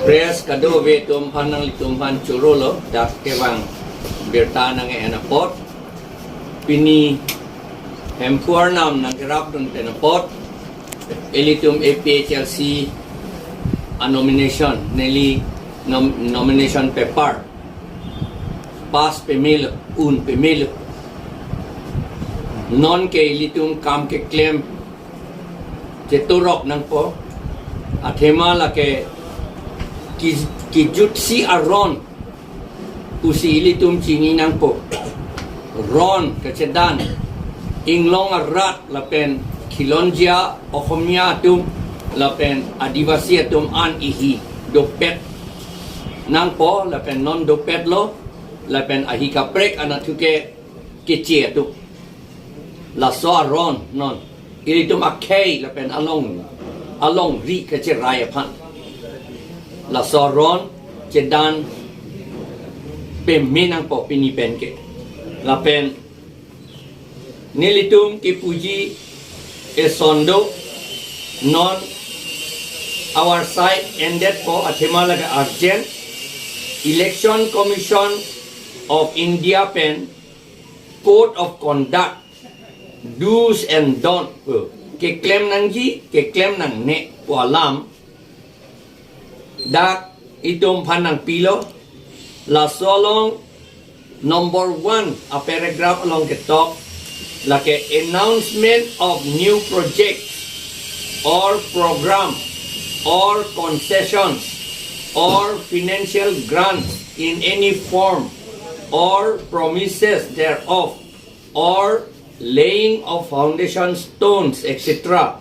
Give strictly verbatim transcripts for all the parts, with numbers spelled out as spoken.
Press kadokave atum aphan nanglitum aphan choro lo, dak kevang birta nang-en apot. Pini Hemphu arnam nangkerapdun pen apot, ilitum A P H L C a nomination, neli nom-, nomination paper pass pemelo, un pemelo. Non ke ilitum kam keklem chetorok nangpo, athema lake ki-, kijutsi aron pusi ilitum chini nangpo. Ron kachedan, inglong arat lapen khilonjia Oxomiya atum lapen Adivasi atum an ihi dopet nangpo, lapen non dopetlo, lapen ahi kaprek anatthu ke keche atum. Laso aron non ilitum akhei lapen along, alongri kacherai aphan. Laso aron chedan peme nangpo pini pen ke. Lapen nelitum kipuji eson do, non our side endetpo, athema lake urgent. Election Commission of India pen Code of Conduct, Do's and Don't, eh, keklem nangji, keklem nangne pu alam dak itum aphan nangpilo. Laso along number one a paragraph along ketok, lake announcement of new projects or program or concessions or financial grants in any form or promises thereof or laying of foundation stones, et cetera,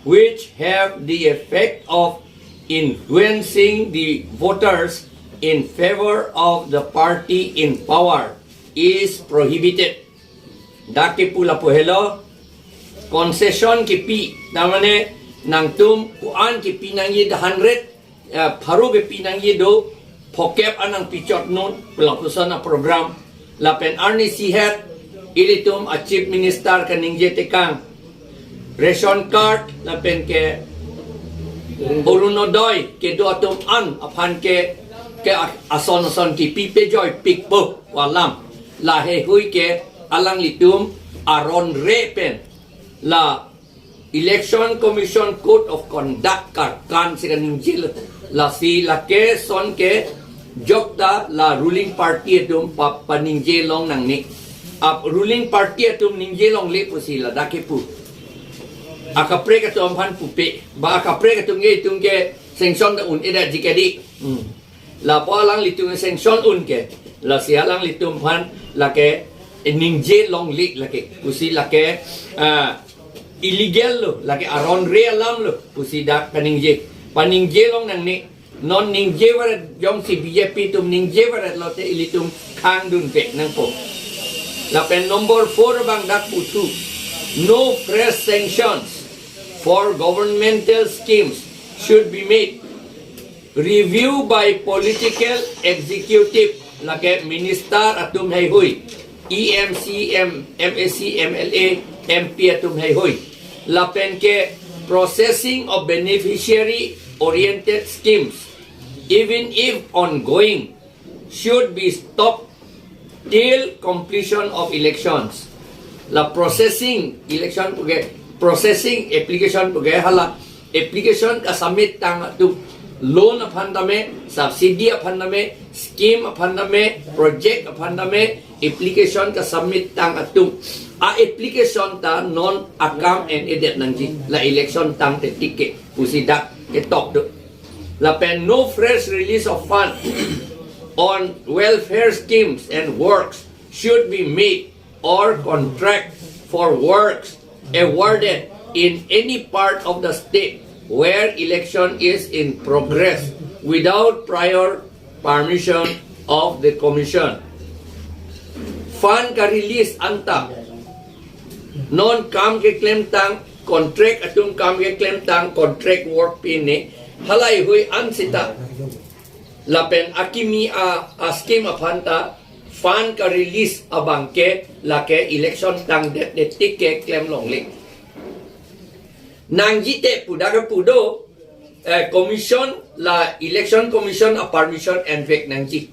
which have the effect of influencing the voters in favor of the party in power is prohibited. Dak kepu lapu helo, concession kepi, ta mane nangtum ko-an kepi nangji, the hundred, eh, pharo kepi nangji do, phokep an nangpichot non, pu lapuson a program. Lapen arnisi het ilitum a Chief Minister kaningje tekang, ration card lapen ke Orunodoi kedo atum an aphan ke, ke a-, ason ason kepi pejoipikpo pu alam. La heihui ke alanglitum aron re pen la Election Commission Code of Conduct karkan si kaningjelo. Lasi lake son ke jokta la ruling party atum pa-, paningje long nangne. Ap ruling party atum ningje longle pusi ladak kepu. Akaprek atum aphan pupe. Ba akaprek atum ke itum ke sanction ta un-edetji kedi. Hmm. Lapu alanglitum sanction un ke, lasi alanglitum aphan lake ningje longle lake. Pusi lake, ah, illegal lo, lake aron re alam lo, pusi dak paningje. Paningje long nangne, non ningje varet jongsi B J P atum ningje varet lote ilitum khangdun pe nangpo. Lapen number four abang dak puthu, no fresh sanctions for governmental schemes should be made. Review by political executive, lake minister atum heihui, E M, C M, M A C, M L A, M P atum heihui. Lapen ke processing of beneficiary oriented schemes, even if ongoing, should be stopped till completion of elections. La processing election puke, processing application puke, hala application kasubmit tang atum, loan aphan tame, subsidy aphan tame, scheme aphan tame, project aphan tame, application kasubmit tang atum a application ta non akam en-edet nangji, la election tangte tik ke, pusi dak ketok do. Lapen no fresh release of fund on welfare schemes and works should be made or contract for works awarded in any part of the state where election is in progress without prior permission of the commission. Fund ka-release anta non kam keklem tang, contract atum kam keklem tang, contract work pine, halai hui an sita. Lapen akimi a, a scheme aphan ta fund ka-release abang ke lake election tangdet det tik ke klem longle. Nangji te pu dak kepu do, Eh, commission la election commission a permission envek nangji.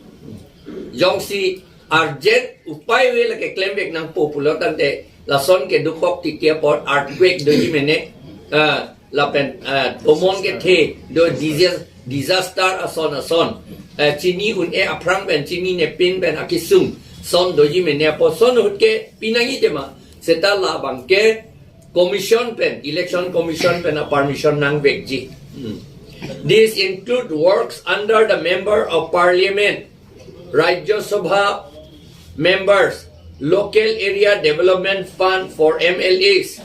Jongsi urgent upai ave lake klemvek nangpo pulo tangte lason kedokok titi apot earthquake doji mene, ah, lapen, ah, tomon kethe do disaster, disaster ason ason. Eh, chini un-e aphrang pen chini nepin pen akesung son doji mene apot son ahut ke pinangji tema. Seta labang ke commission pen, election commission pen a permission nangvekji. Hmm. This include works under the Member of Parliament, Rajya Sabha members, Local Area Development Fund for M L As,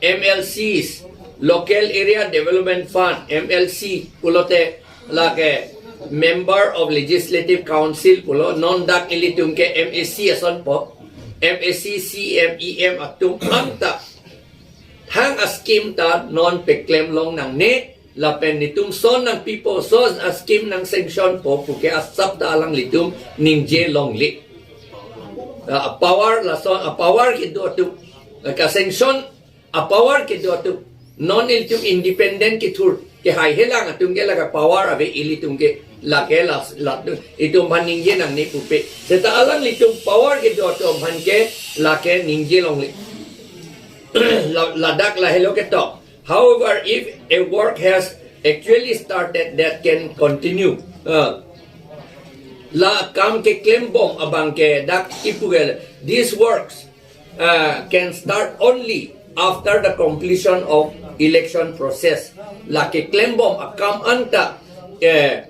M L Cs, Local Area Development Fund, M L C, pulote lake Member of Legislative Council pulo, non dak ilitum ke M A C asonpo, M A C, C M, E M atum anta thang a scheme ta non peklem long nangne, lapen netum son nangpipo, son a scheme nang sanction po puke asap ta alanglitum ningje longle. A power lason, a power kedo atum, ka sanction a power kedo atum, non ilitum independent kethur, kehaihelang atum ke lake power ave ilitum ke, lake las, la, itum aphan ningje nangne pupe. Seta alanglitum power kedo atum aphan ke lake ningje longle. La, ladak lahelo ketok. However, if a work has actually started, that can continue. Uh, la kam keklembom abang ke dak kipu ke, these works, uh, can start only after the completion of election process. La keklembom akam anta, eh,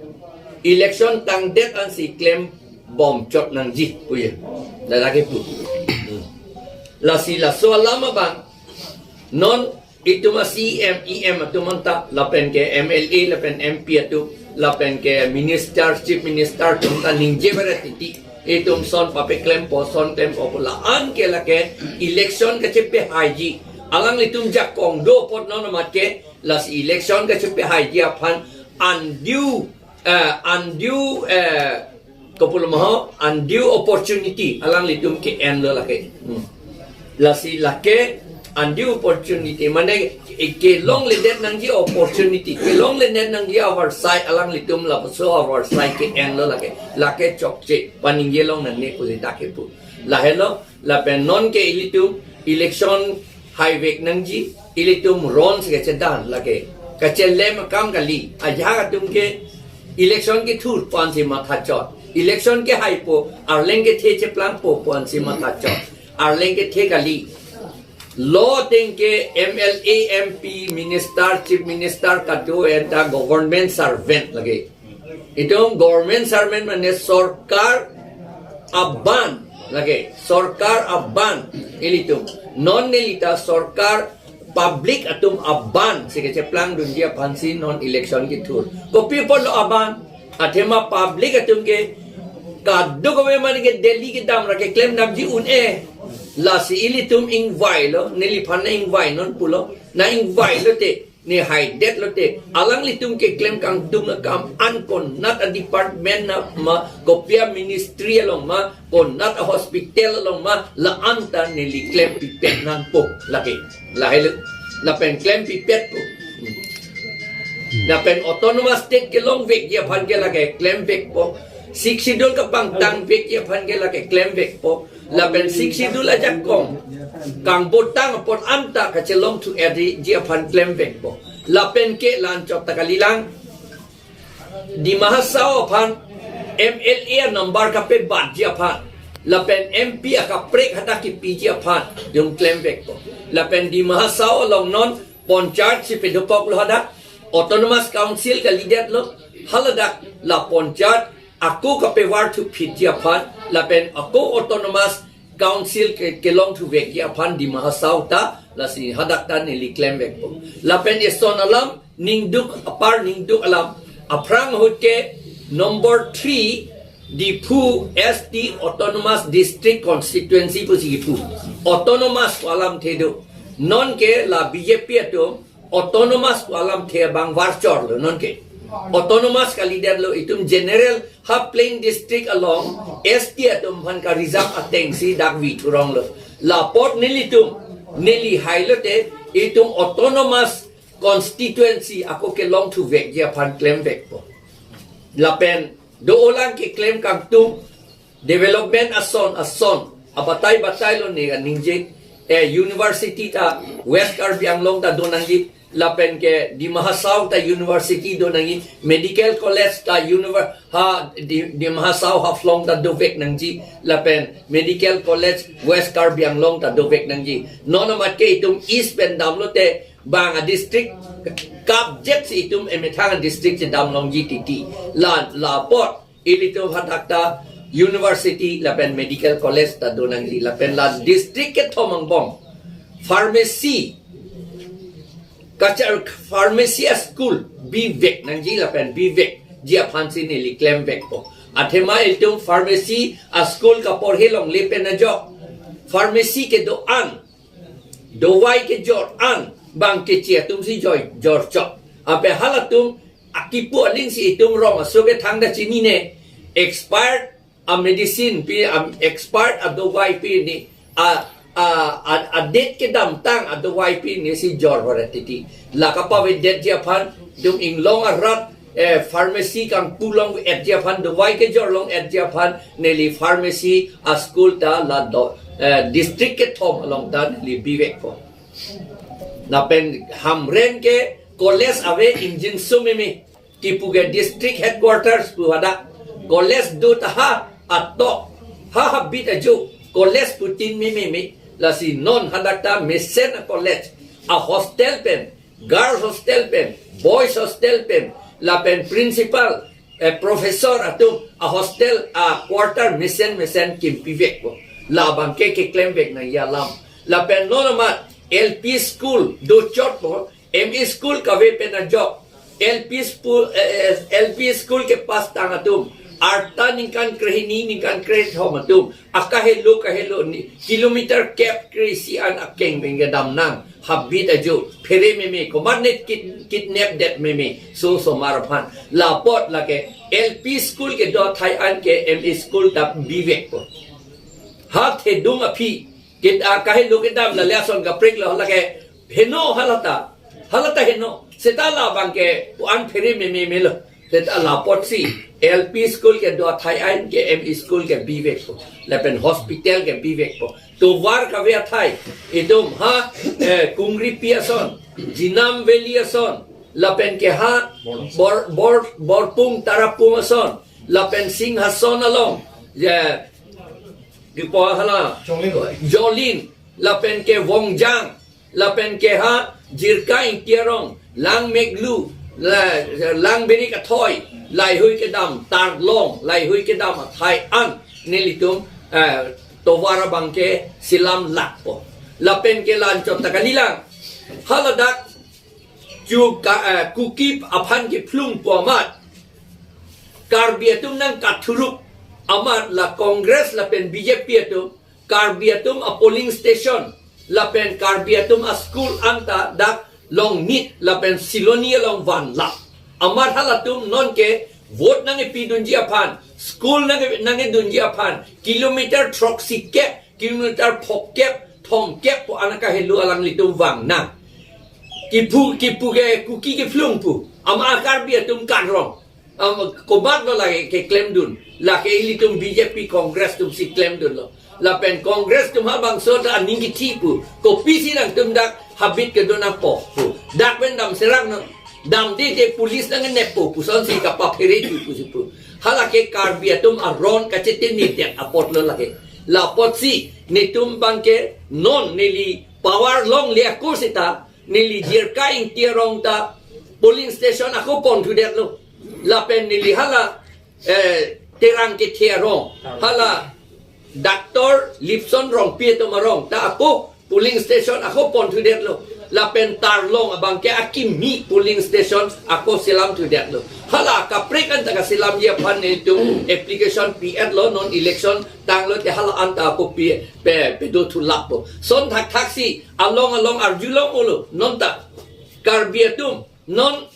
election tangdet ansi klembom chot nangji puye. La lake pu. Hmm. Lasi laso alam abang non itum a C M, E M atum anta, lapen ke M L A, lapen M P atum, lapen ke minister, chief minister atum ta ningje beret titi. Itum son papeklempo, son klempo pu la-an ke lake election kachepehaiji. Alanglitum jakong do apot non amat ke, lasi election kachepehaiji aphan undue, eh, undue, eh, kopulo ma ho, undue opportunity alanglitum ke-enlo lake. Hmm. Lasi lake undue opportunity, mane ke, kelongledet nangji opportunity, kelongledet nangji oversight alanglitum lapuso oversight ke-enlo lake. Lake chokche, paningje long nangne pusi dak kipu. Lahelo, lapen non ke ilitum election haivek nangji, ilitum ron si kachedan lake. Kachelem akam kali, ajahak atum ke election kethur pu ansi matha chot. Election kehaipo, arleng kethe cheplangpo pu ansi matha chot. Arleng kethe kali. Lo ateng ke M L A, M P, minister, chief minister, kado anta government servant lake. Itum government servant mane sorkar aban lake, sorkar aban ilitum. Non nelita sorkar, public atum aban si kacheplang dunji aphansi non election kethur. Kopi apotlo aban? Athema public atum ke kadokave mane ke Delhi kedam ra keklem damji un-e. Lasi ilitum ingvailo, neliphan nang-ingvai non pulo, nang-ingvailo te, ne haidet lote, alanglitum keklem kangtung akam an konat a department na ma, kopi a ministry along ma, konat a hospital along ma, la-anta neli klempipet nangpo lake. Lahelo. Lapen klempipetpo. Hmm. Lapen autonomous state kelongvekji aphan ke lake klemvekpo. Sixth Schedule kapangtangvekji aphan ke lake klemvekpo. Lapen Sixth Schedule ajakong kangbotang apot anta kachelongthu-etji aphan klemvekpo. Lapen ke la-anchot ta kalilang. Dima Hasao aphan M L A a number kapebatji aphan, lapen M P akaprek hadak kipiji aphan, itum klemvekpo. Lapen Dima Hasao along non panchayat si pedokoklo hadak, autonomous council kalidetlo, haladak la panchayat ako kapevarthuphitji aphan, lapen ako autonomous council ke, kelongthuvekji aphan Dima Hasao ta, lasi hadak ta neli klemvekpo. Lapen eson alam ningduk apar ningduk alam, aphrang ahut ke number three Diphu S T Autonomous District Constituency pusi kipu. Autonomous pu alamthe do. Non ke la B J P atum autonomous pu alamthe abang varchorlo non ke. Autonomous kalidetlo, itum general ha plain district along S T atum aphan ka-reserve atengsi dak vithuronglo. La apot nelitum, neli hailote, itum autonomous constituency ako kelongthuvekji aphan klemvekpo. Lapen do-olang keklem kangtung development ason ason abatai batai lo ne ningje, eh, university ta West Karbi Anglong ta do nangji, lapen ke Dima Hasao ta university do nangji, medical college ta univer-, ha Di-, Dima Hasao Haflong ta dovek nangji, lapen medical college West Karbi Anglong ta dovek nangji. Non amat ke itum East pen damlote bang adistrict kapjek si itum emethang adistrict si damlongji titi. La, la apot ilitum hadak ta university lapen medical college ta do nangji, lapen la district kethom angbong pharmacy kachar pharmacy a-school bivek nangji lapen bivekji aphansi neli klemvekpo. Athema ilitum pharmacy a-school kaporhe longle pen ajok pharmacy kedo-an, dovai kejor-an bang keche atumsi joi jorchok. Ape halatum akipu aling si itum rong aso kethang ta chinine, expired a-medicine pi, a-expired a-dovai pini, a, a, a, a-date kedamtang a-dovai pini si jor hore titi. La kapavedetji aphan, itum inglong arat, eh, pharmacy kangpu long-etji aphan, dovai kejor long-etji aphan, neli pharmacy a-school ta la do, eh, district kethom along ta neli bivekpo. Lapen Hamren ke college ave ingjinso meme. Kipu ke district headquarters pu hadak. College do ta ha atok, ha habit ajo college pu tin meme me. Lasi non hadak ta mesen a-college, a-hostel pen, girls hostel pen, boys hostel pen, lapen principal, eh, professor atum a-hostel a-quarter mesen mesen kimpivekpo. Labang ke keklemvek nangji alam. Lapen non amat L P school dochotpo, M E school kave pen ajok, L P school, eh, eh, L P school kepass tang atum, arta ningkan krehini ningkan krethom atum, akahelo kahelo ni kilometer kep kre-isi an akeng pen kedam nang, habit ajo, phere meme, komat ne kid-, kidnap det meme, so osomar aphan. La apot lake L P school kedo athai an ke M E school ta bivekpo. Ha thedung aphi, kit, ah, kahelo kedam la le ason kaprek lo lake, heno halata, halata heno. Seta labang ke pu-an phere meme melo. Seta la apotsi L P school kedo athai an ke M E school ke bivekpo, lapen hospital ke bivekpo. Tovar kave athai, itum ha, eh, Kungripi ason, Jinam Valley ason, lapen ke ha Bor, Bor, Borpung Tarapung ason, lapen Singhason along, ya, di po hala, Jolin. Jolin, lapen ke Wongjang, lapen ke ha Jirka Ingti arong, Langmeklu, la, Langberik athoi, laihui kedam, Tarlong, laihui kedam athai an nelitum, eh, tovar abang ke selam lakpo. Lapen ke la-anchot ta kalilang. Haladak chu ka, eh, Kuki aphan kephlungpo amat, Karbi atum nangkathuruk amat la Congress lapen B J P atum Karbi atum a-polling station lapen Karbi atum a-school anta dak Longnit lapen Siloni along vanlap. Amat halatum nonke vote nangkepidunji aphan, school nang, nangkedunji aphan, kilometer throksi kep, kilometer phokep, thomkep pu an akahelo alanglitum vang nang. Kipu, kipu ke Kuki kephlung pu, amat Karbi atum karong. Am, komat lo lake keklemdun. Lake ilitum B J P Congress atumsi klemdunlo. Lapen Congress atum ha bangso ta aning kithi pu. Kopisi nangtum dak habit kedo nangpo pu. Dak pen dam serang no. Damde de police nangnepo pusonsi kapaphere tu pusi pu. Halake Karbi atum aron kachetini det apotlo lake. La apotsi netum abangke non neli power longle ako seta neli Jirka Ingti arong ta polling station ako ponthu detlo. Lapen neli hala, eh, Terang Kethe arong, hala Doctor Lipson Rongpi atum arong ta ako polling station ako ponthu detlo. Lapen Tarlong abangke akimi polling station ako selamthu detlo. Hala kaprek anta kaselamji aphan netum application pi-etlo, non election tanglote hala anta ako pi, pe, pedothu lakpo. Son thakthaksi along along arjulong-olo, non ta Karbi atum, non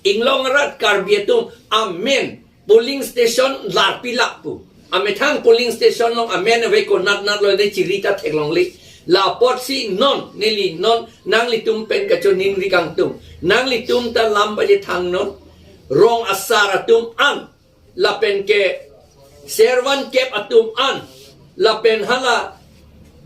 inglong arat Karbi atum amen polling station larpi lak pu. Amethang polling station along amen ave, konat nat lo ne chiri ta theklongle. La apotsi non, neli non, nanglitum pen kachoningri kangtung. Nanglitum ta lam pajethang non, rong asar atum an, lapen ke servan kep atum an, lapen hala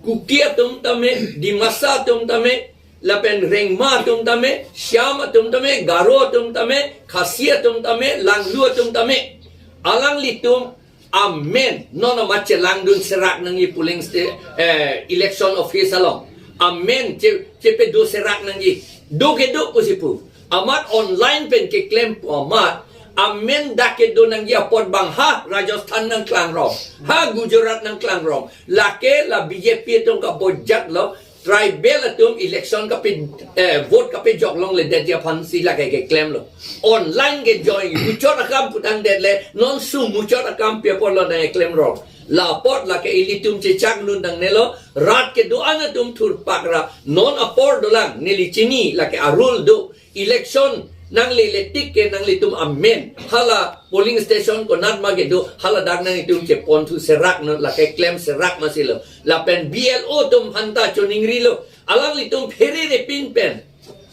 Kuki atum tame, Dimasa atum tame, lapen Rengma atum tame, Shyam atum tame, Garo atum tame, Khasi atum tame, Langlu atum tame. Alanglitum amen, non amat chelangdun serak nangji polling sta-, eh, election office along. Amen, che, chepedo serak nangji. Do kedo pusi pu. Amat online pen keklem pu amat. Amen dak kedo nangji apot bang ha Rajasthan nangklangrong. Ha Gujarat nangklangrong. Lake la B J P atum kabojat lo. Tribal atum election kape, eh, vote kapejok longledetji aphansi lake keklem lo. Online ke join, muchot akam putangdet le, non su muchot akam pi apot lo nangklemrong. La apot lake ilitum chechak lun nangne lo, rat kedo-an atum thurpak ra, non apor dolang, neli chini, lake arul do, election nanglele tik ke nanglitum amen. Hala polling station konat ma kedo, hala dak nanglitum cheponthu serak non, lake klem serak masi lo. Lapen B L O atum aphanta choningri lo. Alanglitum pherere pin pen.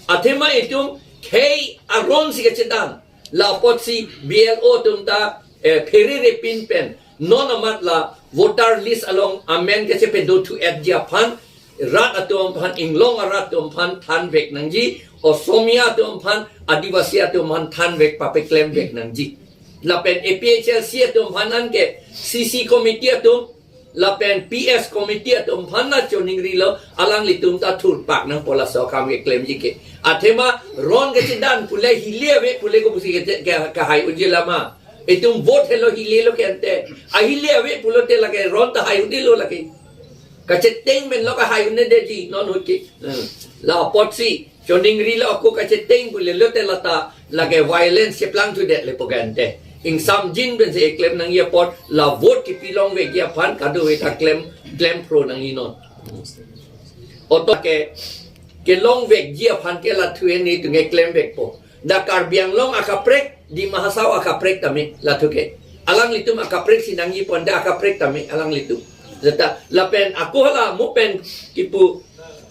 Athema itum khei aron si kachedan. La apotsi B L O atum ta, eh, pherere pin pen. Non amat la voter list along amen kachepedo thu-etji aphan. Rat atum aphan, inglong arat atum aphan thanvek nangji. Osomia atum aphan, Adivasi atum aphan thanvek papeklem vek nangji. Lapen A P H L C atum aphan an ke C C committee atum, lapen P S committee atum aphan na choningri lo, alanglitum ta thurpak nangpo laso akam keklemji ke. Athema ron kachedan pule hile ave pule ko pusi ke, ke, kahai unji lama. Itum vote helo hile lo ke ante. Ahile ave pulote lake ron ta hai unji lo lake. Kacheteng pen lo kahai unji detji non ahut ke. Hmm. La apotsi choningri lo ako kacheteng pule lote lata lake violence cheplangthudet le pu ke ante. Ingsamjin pensi eklem nangji apot la vote kipilongvekji aphan kadokave ta klem, klemphro nangji non. Oto ke, kelongvekji aphan ke la thu-e netum keklemvekpo. Dak Karbi Anglong akaprek, Dima Hasao akaprek tame, la thu ke. Alanglitum akaprek si nangji pon dak akaprek tame, alanglitum. Jata, lapen ako hala mo pen kipu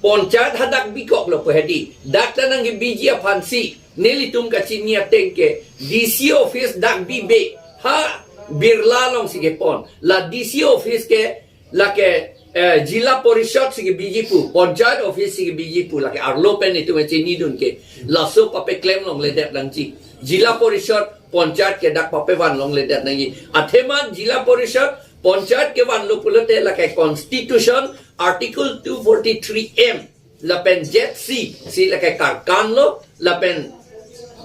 ponchayat hadak bikok lo pu hedi. Dak ta nangkebiji aphansi, nelitum kachini ateng ke, D C office dak bibe, ha Birla alongsi kepon. La D C office ke, lake, eh, Jila Parishad si kebiji pu, Panchayat office si kebiji pu, lake arlo pen itum chinidun ke. Laso papeklem longledet nangji. Jila Parishad, Panchayat ke dak papevan longledet nangji. Athema Jila Parishad, Panchayat kevan lo pulote lake Constitution, Article two forty-three M. Lapen Z C, si lake karkan lo, lapen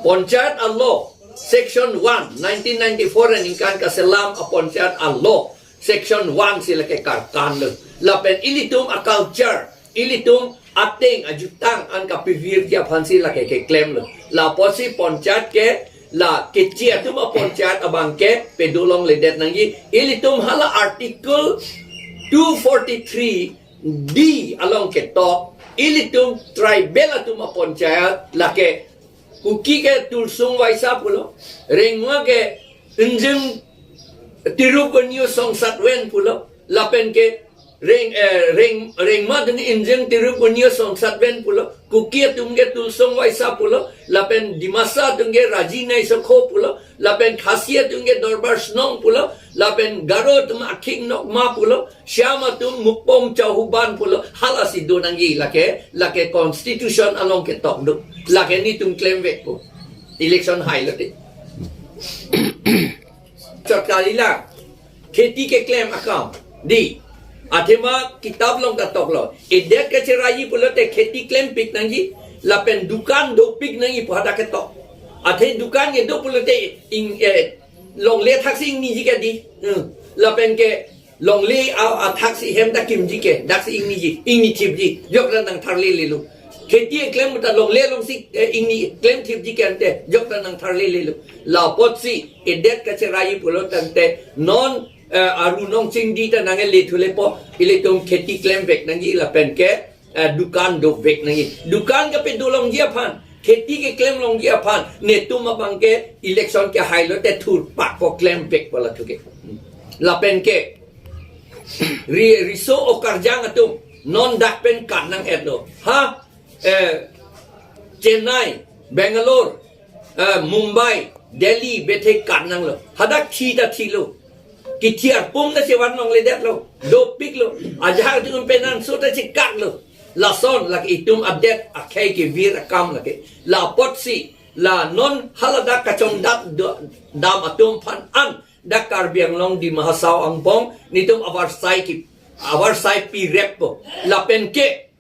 Panchayat a-law, section one, nineteen ninety-four aningkan kaselam a-Panchayat a-law, section one si lake karkan lo. Lapen ilitum a-culture, ilitum ateng ajutang an kapivirji aphansi lake keklem lo. La apotsi Panchayat ke, la kechi atum a-Panchayat abang ke, pedolongledet nangji, ilitum hala Article two forty-three D along ketok, ilitum tribal atum a-Panchayat, lake Kuki ke Tulsong Waisa pulo, Rengma ke Injing Tirup Unyo Songsat Ven pulo, lapen ke Reng, eh, Reng, Rengma atum Injing Tirup Unyo Songsat Ven pulo, Kuki atum ke Tulsong Waisa pulo, lapen Dimasa atum ke Raji Naisokho pulo, lapen Khasi atum ke Dorbar Snong pulo, lapen Garo atum Akhing Nokma pulo, Shyam atum Mukpom Chauhuban pulo, halasi do nangji lake, lake constitution along ketok do. Lake netum klemvekpo. Election hai lote. Chot kalila. Kheti keklem akam. Di. Athema kitab along ta toklo. Edet kacheraiji pulote kheti klempik nangji. Lapen dukan dopik nangji pu hadak ketok. Athe dukan kedo pulote ing, eh, longle thaksi ingniji ke di. Hmm. Lapen ke longle a, athaksi hem ta kimji ke, daksi ingniji, ingnithipji, jok ta nangtharlelelo. Kheti eklem ta longle alongsi, eh, ingni klemthipji ke ante, jok ta nangtharlelelo. La apotsi, edet kacheraiji pulo tangte, non, eh, aru nong chingdi ta nangkelethulepo, ilitum kheti klemvek nangji lapen ke, eh, dukan dovek nangji. Dukan kapedolongji aphan, kheti keklemlongji aphan, netum abang ke election kehai lote thurpakpo, klemvekpo la thu ke. Lapen ke, ri-, riso okarjang atum, Non dak pen kat nang-etlo. Ha, eh, Chennai, Bangalore, eh, Mumbai, Delhi, bethe kat nanglo. Hadak thi ta thilo. Kithi arpum ta chevan longledetlo. Dopiklo. Ajahak atum pen angsong ta chekatlo. Lason lake itum adet akhei kevir akam lake. La apotsi, la non haladak kachongdam do-, dam atum aphan an, dak Karbi Anglong Dima Hasao angbong, netum avarsai ki, avarsai pirep po. Lapen ke,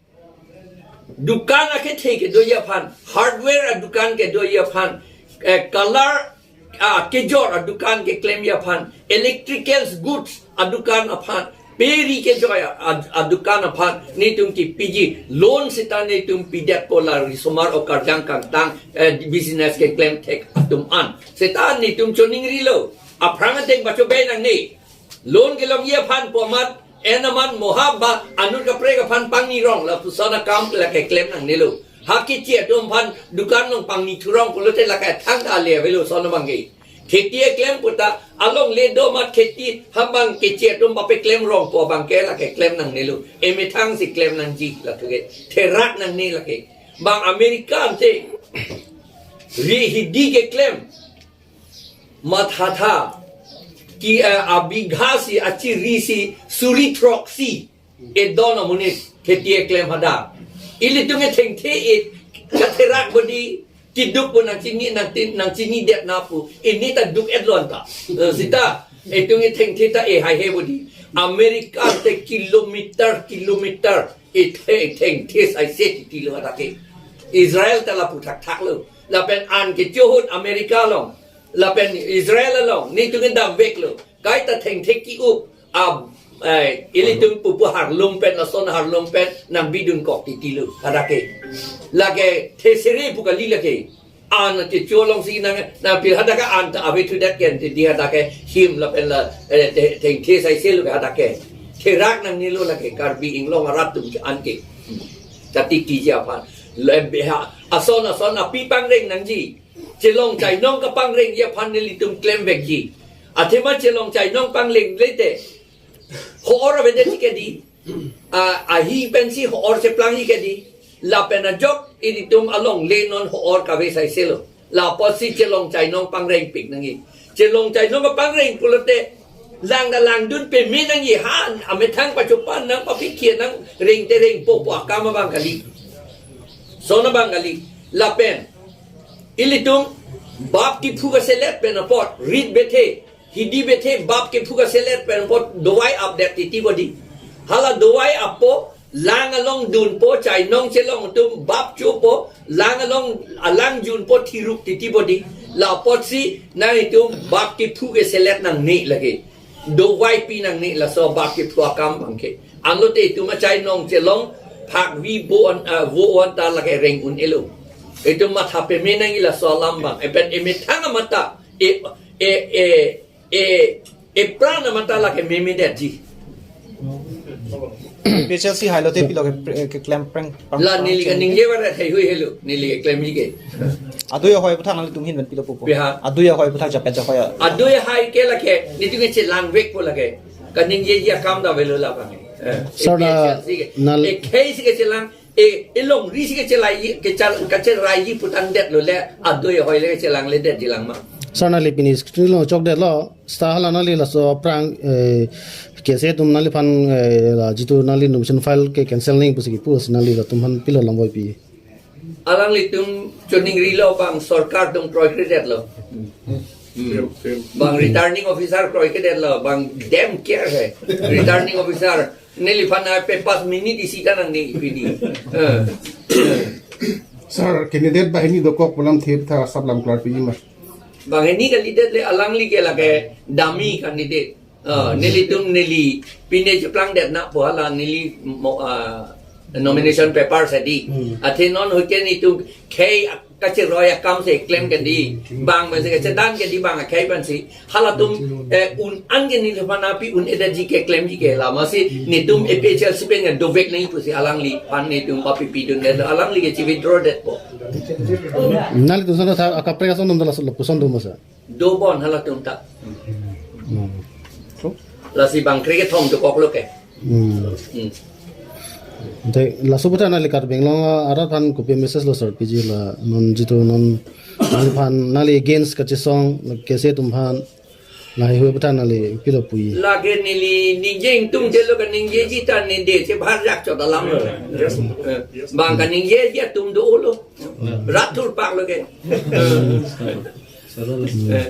dukan akethe kedoji aphan, hardware adukan kedoji aphan, eh, color, ah, kejor adukan keklemji aphan, electrical goods adukan aphan, pe ri kejor a, a, adukan aphan, netum kipiji loan seta netum pidetpo la risomar o karjang kangtang, eh, business keklem thek atum an. Seta netum choningrilo, aphrang ateng pachobe nangne. Loan kelongji aphan pu amat, en amat mohap ba, anut kaprek aphan pangni rong, lapuson akam lake klem nangnelo. Ha kithi atum aphan dukan along pangni thurong pulote lake thangta ale avelo son abang ke. Kheti eklem puta, alongle do amat kheti, ha bang kithi atum pape klem rong pu abang ke lake klem nangnelo. Emethang si klem nangji lake. Therak nangne lake. Bang America ante, ri hidi keklem. Mathatha, ki, eh, abigha si, achiri si, suri throksi, edon amonit, kheti eklem hadak. Ilitum ethengthe e, katherak bodi, kiduk po nangchini, nangtin, nangchinidet na po, ini ta duk-etlo anta. Eh, seta, itum ethengthe ta e haihe bodi. America te kilometer, kilometer, ethe, ethengthe saise titilo hadak ke. Israel ta lapu thakthaklo. Lapen an kecho ahut America along. Lapen Israel along, netum kedam veklo. Kaita thengthe ki-up, ab, eh, ilitum pupu harlum pen, lason harlum pen, nangbidunkok titilo, hadak ke. Lake, thesere pu kali lake. An kecho alongsi nang, nangpil hadak ke an ta ave thudet ken, titi hadak ke him lapen la, eh, the-, thengthe saise lo ke hadak ke. Therak nangnelo lake, Karbi Anglong arat atum ke an ke. Jati kiji aphan. Lebe ha, ason ason api pangreng nangji. Chelong chainong kapangrengji aphan nelitum klem vekji. Athema chelong chainong pangreng lete. Ho-or avedetji ke di. A, ahi pensi ho-or cheplangji ke di. Lapen ajok ilitum alongle non ho-or kave saiselo. La apotsi chelong chainong pangrengpik nangji. Chelong chainong kapangreng pulote. Lang da langdun peme nangji ha, amethang pachopan nang papikir nang reng te rengpo pu akam abang kali. Son abang kali. Lapen. Ilitum bap kephu kaselet pen apot, rit bethe, hidi bethe, bap kephu kaselet pen apot, dovai apdet titi bodi. Hala dovai appo, lang along dunpo, chainong chelong atum bap chopo, lang along, alang junpo thiruk titi bodi. La apotsi, nangtum bap kephu keselet nangne lake. Dovai pi nangne laso bap kephu akam abang ke. Anlote itum achainong chelong phak vi bo an, ah, vo an ta lake reng un-elo. Itum matha peme nangji laso alam abang. Epen emethang amat ta, e, e, e, e, epran amat ta lake memedetji. P H L C hailote pilo ke, eh, keklem preng, preng, la neli kaningje ba ra thei hui helo, neli keklemji ke. Adui ahoi aputhak nanglitum ahin pen pilo pupo. Piha. Adui ahoi aputhak, japet jahoi a. Adui ahoi ke lake, netum ke chelang vekpo lake. Kaningjeji akam ta avelo labang. Eh, Sir, eh, na, si ke. Nal- Eh, khei si kechelang, eh, eh, longri si kechelai, kechal-, kacheraiji pu tangdetlo le, adui ahoi le kechelangledetji lang ma. Sir, nangli pini screen along chokdetlo. Seta hala nangli laso aphrang, eh, case atum nangliphan, eh, la jitu nangli nomination file ke cancel nangji pusi kipu si nangli latum aphan pilo lam voipi. Alanglitum choningrilo bang sorkar atum kroikredetlo. Hmm. Bang returning officer kroikredetlo, bang dem care hai. Returning officer, neliphan a pe pas minute isi ta nangne pini. Eh. Sir, candidate banghini dokok pu lamthe ta asap lam klarpiji ma. Banghini candidate le alangli ke lake dummy candidate. Ah, nelitum neli pine cheplangdet na pu hala neli mo, ah, nomination paper si di. Hmm. Athe non hoike netum khei kacheroi akam si klem ke di. Bang pensi kachedan ke di bang akhei pensi. Halatum, eh, un-an ke neliphan api un-edetji keklemji ke lama si netum A P H L C pen ke dovek nangji pusi alangliphan netum papipidundet alangli ke chi-withdraw detpo. Nanglitum santa tha akaprek ason dum dala solo puson dum masa. Dobon halatum ta. Hmm. Lasi bang krekethom dokoklo ke. Hmm. Hmm. Te laso aputhak nangli Karbi Anglong arat aphan kopi message lo sir piji la non jitu non nangliphan nangli against kachesong KSA atum aphan lahai hui aputhak nangli pilo puji. Lake neli ningje ingtungdetlo, kaningjeji ta nede che bharjak chot alam lo. Eh, bang kaningjeji atum dolo. Rat thurpak lo ke. Eh.